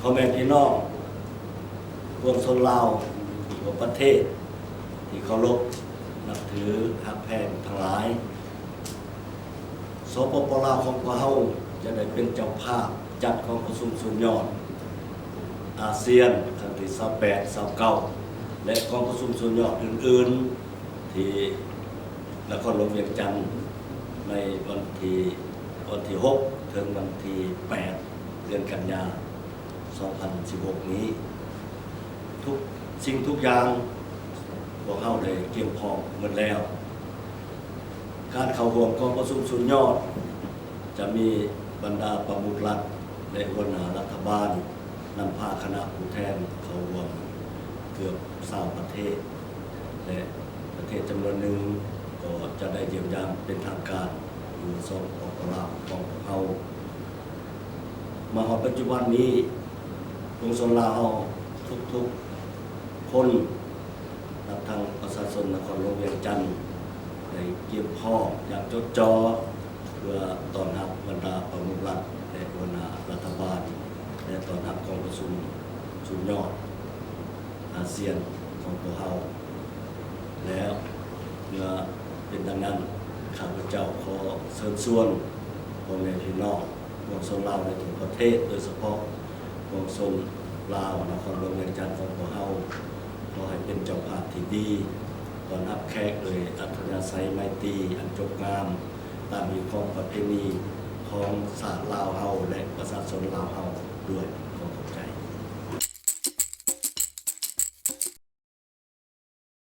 ພໍ່ແມ່ພີ່ນ້ອງປວງຊົນລາວທົ່ວປະເທດທີ່ເຄົາລົບນັບຖືຮັກແພງທັງຫຼາຍ, ສປປ ລາວຂອງພວກເຮົາຈະໄດ້ເປັນເຈົ້າພາບຈັດກອງປະຊຸມສຸດຍອດອາຊຽນຄັ້ງທີຊາວແປດ ຊາວເກົ້າ ແລະ ກອງປະຊຸມສຸດຍອດອື່ນໆ ທີ່ນະຄອນຫຼວງວຽງຈັນ ໃນວັນທີ ວັນທີຫົກ ເຖິງວັນທີແປດ ເດືອນກັນຍາ ສອງພັນສິບຫົກນີ້. ທຸກສິ່ງທຸກຢ່າງພວກເຮົາໄດ້ກຽມພ້ອມໝົດແລ້ວ. ການເຂົ້າຮ່ວມກອງປະຊຸມສຸດຍອດ ຈະມີບັນດາປະມຸກລັດ ແລະ ຫົວໜ້າລັດຖະບານ ນຳພາຄະນະຜູ້ແທນເຂົ້າຮ່ວມເກືອບຊາວປະເທດ ແລະ ປະເທດຈຳນວນໜຶ່ງກໍຈະໄດ້ຢ້ຽມຢາມເປັນທາງການຢູ່ ສປປ ລາວຂອງພວກເຮົາ. ມາຮອດປັດຈຸບັນນີ້ ປວງຊົນລາວເຮົາທຸກໆຄົນ ນັບທັງປະຊາຊົນນະຄອນຫຼວງວຽງຈັນ ໄດ້ກຽມພ້ອມຢ່າງຈົດຈໍ່ ເພື່ອຕ້ອນຮັບບັນດາປະມຸກລັດ ແລະ ຫົວໜ້າລັດຖະບານ ແລະ ຕ້ອນຮັບກອງປະຊຸມສຸດຍອດອາຊຽນຂອງພວກເຮົາ. ແລ້ວເມື່ອເປັນດັ່ງນັ້ນ, ຂ້າພະເຈົ້າຂໍເຊີນຊວນພໍ່ແມ່ພີ່ນ້ອງປວງຊົນລາວໃນທົ່ວປະເທດ, ໂດຍສະເພາະປວງຊົນລາວນະຄອນຫຼວງວຽງຈັນຂອງພວກເຮົາ, ຂໍໃຫ້ເປັນເຈົ້າພາບທີ່ດີ ຕ້ອນຮັບແຂກໂດຍອັດທະຍາໄສໄມຕີອັນຈົບງາມ ຕາມຮີດຄອງປະເພນີຂອງຊາດລາວເຮົາ ແລະ ປະຊາຊົນລາວເຮົາດ້ວຍ.